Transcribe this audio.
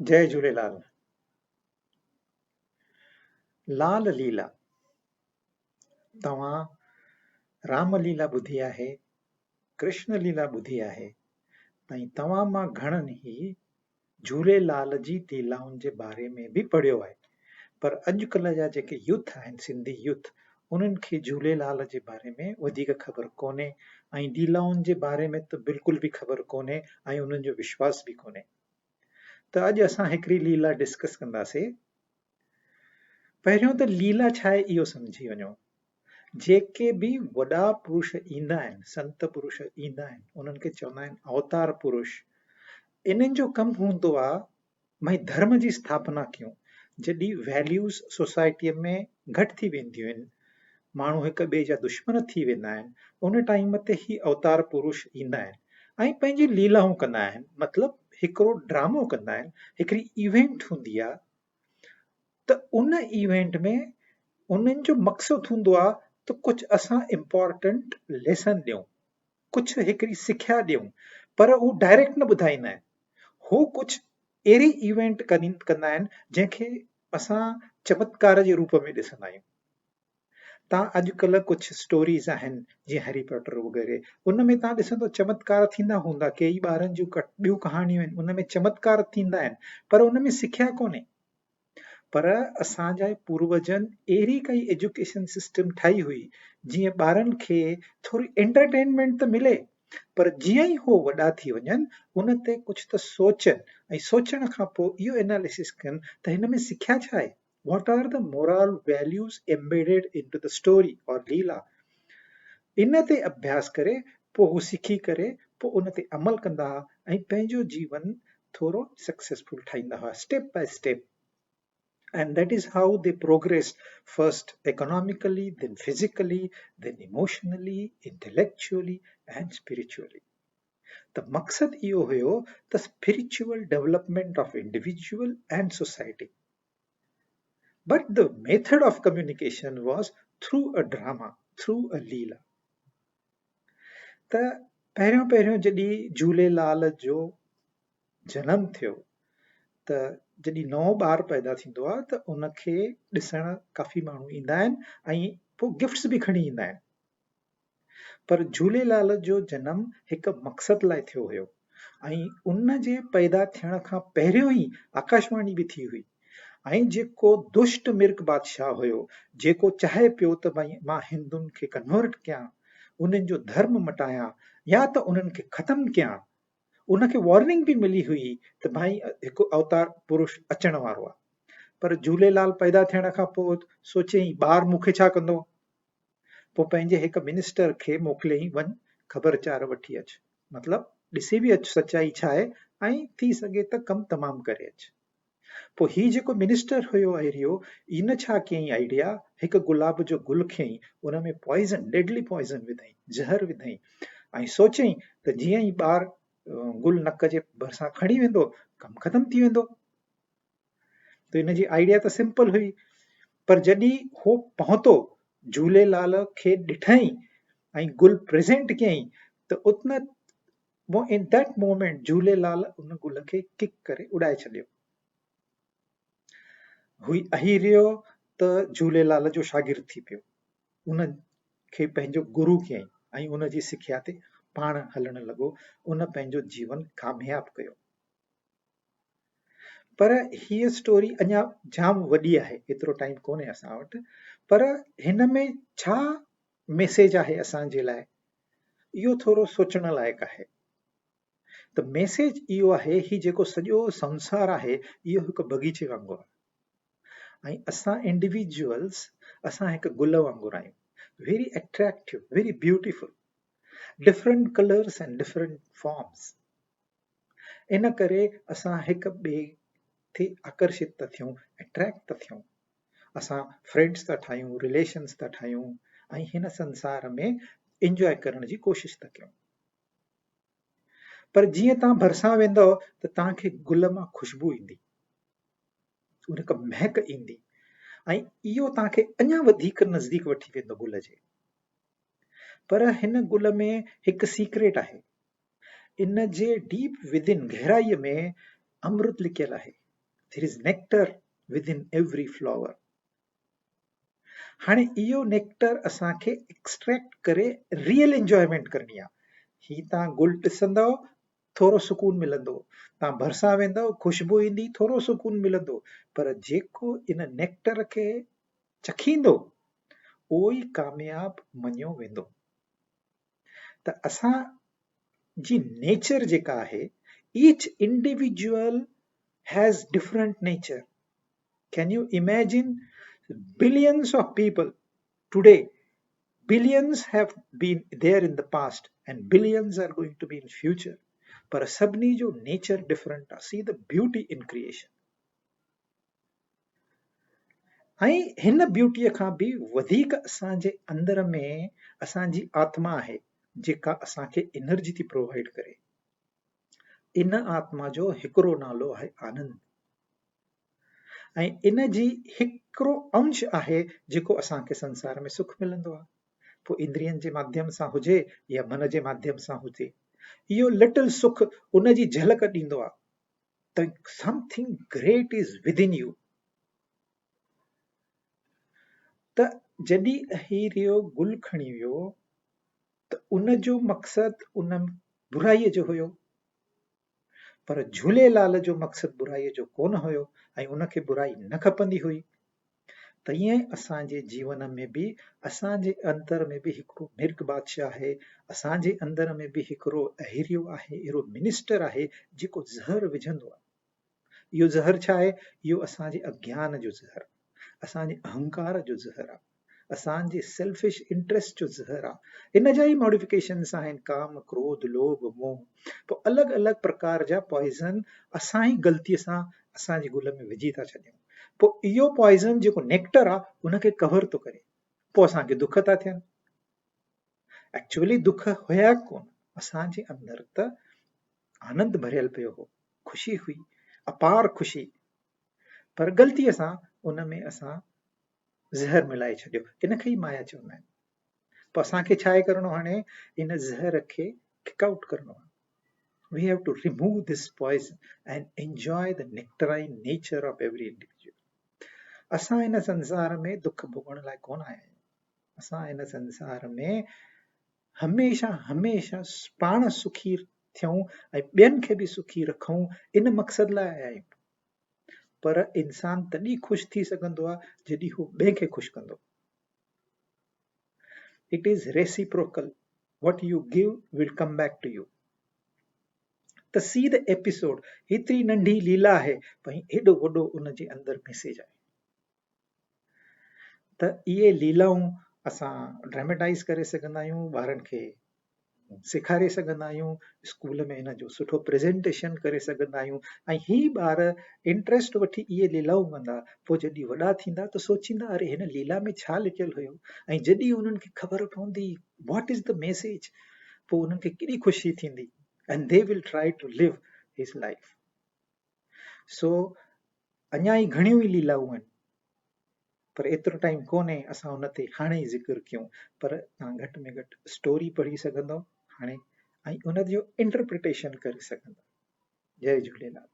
جئي جهوليلال. لال ليلا، توهان رام ليلا ٻڌي آهي، ڪرشن ليلا ٻڌي آهي ۽ توهان مان گهڻن ئي جهوليلال جي ليلائن جي باري ۾ به پڙهيو آهي پر اڄڪلهه جا جيڪي يوٿ آهن سنڌي يوٿ انهن کي جهوليلال جي باري ۾ وڌيڪ خبر ڪونهي ۽ ليلائن جي باري ۾ ته بلڪل به خبر ڪونهي ۽ انهن جو وشواس به ڪونهي ته اڄ اسان هڪڙي ليلا ڊسڪس ڪنداسي. پهريون ته ليلا ڇا آهي اهو سمجهي وڃو. جيڪي به وڏا پرش ايندا آهن، سنت پرش ايندا آهن، انهن کي چوندا آهن اوتار پرش. انهن جو ڪم هوندو آهي ڀائي ڌرم جي اسٿاپنا ڪيون. جڏهن ويليوز سوسائٽيء ۾ گهٽ ٿي وينديون آهن، ماڻهو هڪ ٻئي جا دشمن ٿي ويندا آهن، ان ٽائيم تي هي اوتار پرش ايندا آهن ۽ پنهنجي ليلائون ڪندا آهن، مطلب هڪڙو ڊرامو ڪندا آهن، هڪڙي ايونٽ هوندي آهي ته ان ايونٽ ۾ انهن جو مقصد هوندو آهي ته ڪجهه اسان امپارٽنٽ ليسن ڏيون، ڪجهه هڪڙي سکيا ڏيون، پر هو ڊائريڪٽ نه ٻڌائيندا آهن، هو ڪجهه اهڙي ايونٽ ڪندا آهن جنهن کي اسان چمتڪار جي روپ ۾ ڏسندا آهيون. تان اڄ ڪلهه ڪجهه اسٽوريز آهن جيئن هيري پوٽر وغيره ان ۾ تان ڏسندو چمتڪار ٿيندا هوندا ڪيئي ٻارن جون ٻيون ڪهاڻيون آهن ان ۾ چمتڪار ٿيندا آهن پر ان ۾ سکيا ڪونهي پر اسان جا پوروجن اهڙي ڪائي ايجوڪيشن سسٽم ٺاهي هئي جيئن ٻارن کي ٿوري انٽرٽينمينٽ ته ملي پر جيئن ئي هو وڏا ٿي وڃن ان تي ڪجهه ته سوچن ۽ سوچڻ کان پوء اهو اناليسس ڪن ته هن ۾ سکيا ڇا آهي What are the moral values embedded into the story or Leela? ان تي اڀياس ڪري پوء هو سکي ڪري پوء ان تي عمل ڪندا ها ۽ پنهنجو جيون ٿورو سڪسيسفل ٺاهيندا هئا step by step and that is how they progressed first economically then physically then emotionally intellectually and spiritually ته مقصد اهو هيو ته spiritual development of individual and society But the method of communication was through a drama, through a Leela. ته پهريون پهريون جڏهن جهوليلال جو جنم ٿيو ته جڏهن نئون ٻار پيدا ٿيندو آهي ته ان کي ڏسڻ ڪافي ماڻهو ايندا آهن ۽ پوء گفٽس به کڻي ايندا آهن. پر جهوليلال جو جنم هڪ مقصد لاء ٿيو هيو ۽ ان جي پيدا ٿيڻ کان پهريون ئي آڪاشواڻي به ٿي هئي ۽ جيڪو دشٽ مرڪ بادشاهه هيو جيڪو چاهي پيو ته ڀائي مان هندن کي ڪنورٽ ڪيان انهن جو ڌرم مٽايان يا ته انهن کي ختم ڪيان ان کي وارننگ به ملي هئي ته ڀائي هڪ اوتار پرش اچڻ وارو آهي پر جهوليلال پيدا ٿيڻ کان پوء سوچيائين ٻار مون کي ڇا ڪندو؟ پوء پنهنجي هڪ منسٽر کي موڪليائين وڃ خبر چار وٺي اچ. مطلب ڏسي به اچ سچائي ڇا آهي ۽ ٿي سگهي ته ڪم تمام ڪري اچ. پوء هي جيڪو منسٽر هيو اهريو ان ڇا ڪيائين آئيڊيا هڪ گلاب جو گل کنيائين ان ۾ پوائزن ڊيڊلي پوائزن وڌائين زهر وڌائين ۽ سوچيائين ته جيئن ئي ٻار گل نڪ جي ڀرسان کڻي ويندو ڪم ختم ٿي ويندو. ته ان جي آئيڊيا ته سمپل هئي پر جڏهن هو پهتو جهوليلال کي ڏٺائين ۽ گل پريزنٽ ڪيائين ته اتنا ان that moment Jhulelal ان گل کي ڪڪ ڪري اڏائي ڇڏيو. هي اهيريو ته جهوليلال جو شاگرد ٿي پيو. ان کي پنهنجو گرو ڪيائين ۽ ان جي سکيا تي پاڻ هلڻ لڳو. ان پنهنجو جيون ڪامياب ڪيو. پر هيء اسٽوري اڃا جام وڏي آهي ايترو ٽائيم ڪونهي اسان وٽ پر هن ۾ ڇا ميسيج آهي اسان جي لاء اهو ٿورو سوچڻ لائق آهي ته ميسيج اهو آهي هي جيڪو سڄو سنسار آهي اهو هڪ بغيچي وانگر آهي ۽ اسان انڊيويجوئلس اسان هڪ گل وانگر آهيون very attractive very beautiful different colours and different forms ان ڪري اسان هڪ ٻئي تي آڪرشت ٿا ٿيون، Attract ٿا ٿيون. اسان فرينڊس ٿا ٺاهيون، رليشنس ٿا ٺاهيون ۽ هن سنسار ۾ انجواء ڪرڻ جي ڪوشش ٿا ڪيون. پر جيئن توهان ڀرسان ويندؤ ته توهان کي گل مان خوشبو ايندي، ان هڪ مهڪ ايندي ۽ اهو توهان کي اڃا وڌيڪ نزديڪ وٺي ويندو گل جي. پر هن گل ۾ هڪ سيڪريٽ آهي. ان جي ڊيپ ودن، گهرائيء، ۾ امرت لڪيل آهي. There is nectar within every flower. هاڻي اهو نيڪٽر اسان کي ايڪسٽريڪٽ ڪري ريئل انجوائمينٽ ڪرڻي آهي. هي تان گل ڏسندؤ ٿورو سڪون ملندو، تان ڀرسان ويندؤ خوشبو ايندي ٿورو سڪون ملندو، پر جيڪو ان نيڪٽر کي چکيندو اهو ئي ڪامياب مڃيو ويندو. ته اسان جي نيچر جيڪا آهي each individual has different nature can you imagine billions of people today billions have been there in the past and billions are going to be in future پر سڀني جو نيچر ڊفرنٽ آهي see the beauty in creation ۽ هن بيوٽيء کان به وڌيڪ اسان جي اندر ۾ اسان جي آتما آهي جيڪا اسان کي انرجي ٿي پرووائيڊ ڪري. ان آتما جو هڪڙو نالو آهي آنند ۽ ان جي هڪڙو انش آهي جيڪو اسان کي سنسار ۾ سک ملندو آهي پوء اندرين جي ماڌيم سان هجي يا من جي ماڌيم سان هجي اهو لٽل سک ان جي جهلڪ ڏيندو آهي ته something great is within you ته جڏهن اهيريو گل کڻي ويو ته ان جو مقصد ان برائيء جو هيو پر جهوليلال جو مقصد برائيء جو ڪونه هيو ۽ ان کي برائي نه کپندي هئي. تيئن اسان جي جيون ۾ به اسان جي اندر ۾ به هڪڙو مرگ بادشاهه آهي، اسان جي اندر ۾ به هڪڙو اهريو آهي، اهڙو منسٽر آهي جيڪو زهر وجهندو آهي. اهو زهر ڇا آهي؟ اهو اسان جي اگيان جو زهر، اسان جي اهنڪار جو زهر آهي، اسان جي سيلفش انٽريسٽ جو زهر آهي. ان جا ئي ماڊيفڪيشنس آهن ڪام، ڪروڌ، لوڀ، موهه. پوء الڳ الڳ پرڪار جا پوائزن اسان ئي غلطيء سان اسان جي گل ۾ وجهي ٿا ڇڏيون. پوء اهو پوائزن جيڪو نيڪٽر آ ان کي ڪور ٿو ڪري پوء اسان کي دک ٿا ٿين. ايڪچوئلي دک هيا ڪونه اسان جي اندر ته آنند ڀريل پيو هو، خوشي هئي، اپار خوشي پر غلطيء سان ان ۾ اسان زهر ملائي ڇڏيو ان کي ئي مايا چوندا آهن. پوء اسان کي ڇا آهي ڪرڻو هاڻي ان زهر کي ڪڪ آئوٽ ڪرڻو آهي. We have to remove this poison and enjoy the nectarine nature of every individual. اسان هن سنسار ۾ دک ڀوڳڻ لاء ڪونه آيا آهيون. اسان هن سنسار ۾ هميشه هميشه پاڻ سکي ٿيون ۽ ٻين کي به سکي رکون ان مقصد لاء آيا آهيون. پر انسان تڏهن خوش ٿي سگهندو آهي جڏهن هو ٻين کي خوش ڪندو. It is reciprocal, what you give will come back to you. ته سي the episode, هيتري ننڍي ليلا آهي پر هيڏو وڏو ان جي اندر ميسيج آهي. ته اهي ليلائون اسان ڊراميٽائيز ڪري سگهندا آهيون، ٻارن کي سيکاري سگهندا آهيون، اسڪول ۾ ان جو سٺو پريزنٽيشن ڪري سگهندا آهيون ۽ هي ٻار انٽريسٽ وٺي اهي ليلائون ڪندا پوء جڏهن وڏا ٿيندا ته سوچيندا اري هن ليلا ۾ ڇا لکيل هيو ۽ جڏهن انهن کي خبر پوندي what is the message پوء انهن کي ڪيڏي خوشي ٿيندي and they will try to live his life so اڃا ئي گهڻيون ئي ليلائون آهن پر ايترو ٽائيم ڪونهي اسان ان تي هاڻي ئي ذڪر ڪيون پر توهان گهٽ ۾ گهٽ اسٽوري پڙهي سگهندو هاڻي ۽ ان جو انٽرپريٽيشن ڪري سگهندو. جئي جهوليلال.